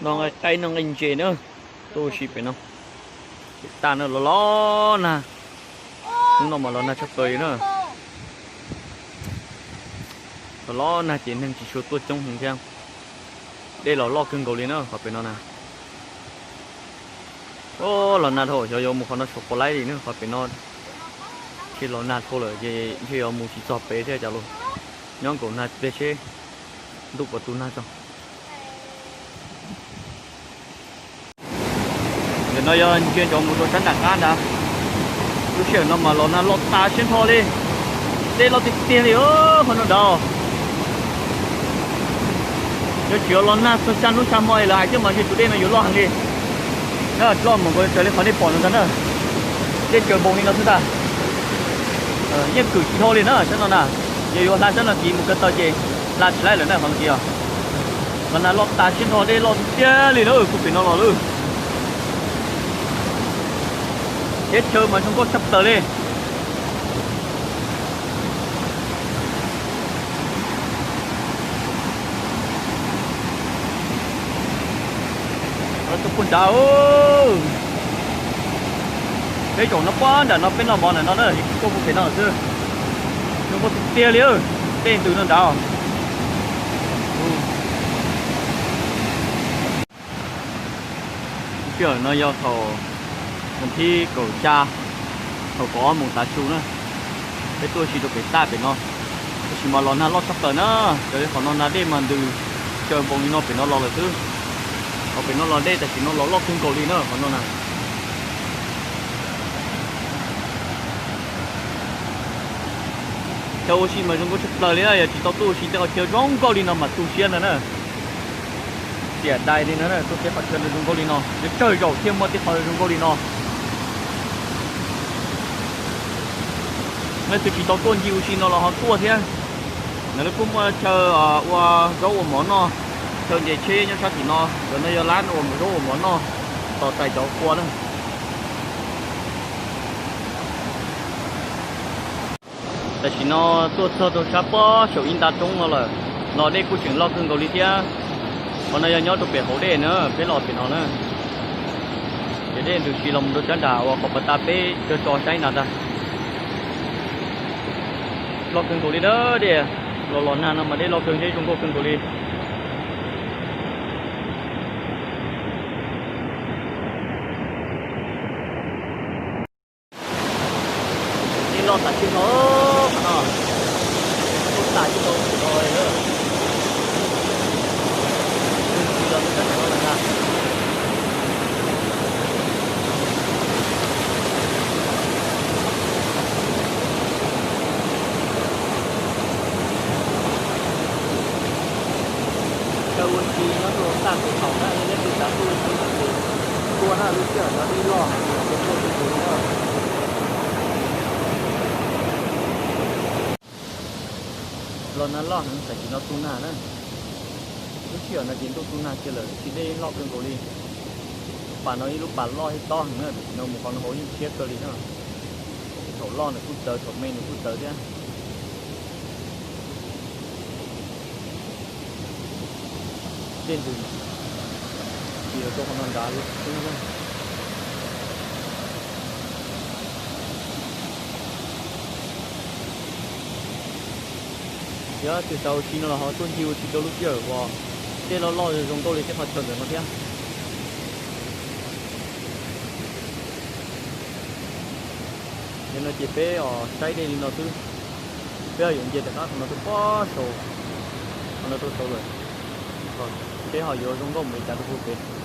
Noj nqaij qaib noj nqaij ntses na, tuaj ua si pem no. Pem tag no los los nag, hnub no mas los nag tshaj plaws li na. Los los nag ces neeg tsis tshua tuaj coob heev thiab. Dej los loj kawg nkaus li na qhov pem no na. Los nag dhau xyov yuav mus qhov no saum puas laib li na, qhov pem no ntshe los nag dhau lawm ces ntshe yuav mus tsis txog pem thiab cas los. Nyob nkaum nag pliag seb ntuj puas tu nag tso. Ntawm no yog ntsia ntsoov mus rau sab nram qab ntag. Lub sij hawm no mas los nag loj tas siab nrho li. Dej loj tiag tiag li qhov no nrad. Yog tsis yog los nag txog xya hnub xya hmo es lawv hais thiab mas ntshe tus dej no yuav loj heev li. Loj mus nkaus raws li qhov nej pom no ntag na. Dej tsaws npoos li no xwb ntag. Yeej kwm tsis dhau li na sab no na. Yog yuav hla sab no kiv mus ko taw ces hla tsis laib lawm na qhov no kiv os. Los nag loj tas siab nrho dej loj tiag tiag li na kuv pem no los lawm. Teb chaws mas zoo nkauj tshaj plaws li. Tuaj puag nrad, peb zaum no puag nram no peb noj mov ntawm no na, tuaj puag pem no xwb. Zoo nkauj tiag tiag li, dej ntws no nrad. Sij hawm no yog thaum vas thib kaum xya, thaum kaum ob moos tav su na. Peb tuaj ua si rau pem taj pem no, tab sis mas los nag loj tshaj plaws na. Raws li qhov no nag dej mas ntws tsaws npoos li no pem no los lawm xwb. Qhov pem no los dej tam sim no los loj kawg nkaus li na qhov no na. Chaw ua si mas zoo nkauj tshaj plaws li na, yog tsis tau tuaj ua si tej qhov chaw zoo nkauj li no mas tu siab ntag na. Xiam dai li no, tuaj teb qhov chaw zoo nkauj li no, yuav tsawg zaum thiaj muaj tej qhov zoo nkauj li no. Leej twg tsis tau tuaj ncig ua si no los ho tuaj thiab. Nws kuj muaj chaw ua zaub ua mov noj, chaw nce tsheb nyob sab tim no, ntawm no yog lab ua zaub ua mov noj, tos tais cov qua na. Tam sim no tuaj txog rau sab pob saum ib nta roob no lawm, los dej kuj tseem loj kawg nkaus li thiab. Qhov no yog nyob rau pem hauv dej na, peb los pem no na. Ces dej ntws si los mus rau sab nram uas qhov pas tas peb tso tso saib nram ntag. Loj kawg nkaus li na dej, los los nag no mas dej loj kawg, dej zoo nkauj kawg nkaus li. Dej loj tas tib no, qhov no, loj tas tib no, no, tsis los rau sab nram no lawm ntag. Chaw ua si nyob rau tag tim thaum na, yog leej twg xav tuaj ua si no ces tuaj na, lub sij hawm no dej loj heev li, tuaj tu tus na. Los nag loj heev tam sim no tu nag na. Lub sij hawm no ces ntuj tu nag kiag lawm, tab sis dej loj kawg nkaus li. Lub pas no ib lub pas loj thiab tob heev na, tam sim no mus qhov no hauv yeej tshiab kawg li na. Thaum loj nws kuj txawv, thaum me nws kuj txawv thiab. Dej ntws, tis rau qhov no nrad xwb na. Yog leej twg xav ua si no los ho tuaj ncig ua si rau lub sij hawm uas dej loj loj zoo nkauj li tej qhov chaw ntawm no thiab. Yog no ces peb os saib dej li no xwb, peb ho yuav nce rov qab qhov no rau pob saud, qhov no rau saud lawm, peb ho yuav zoo nkauj npaum li cas rau puag pem.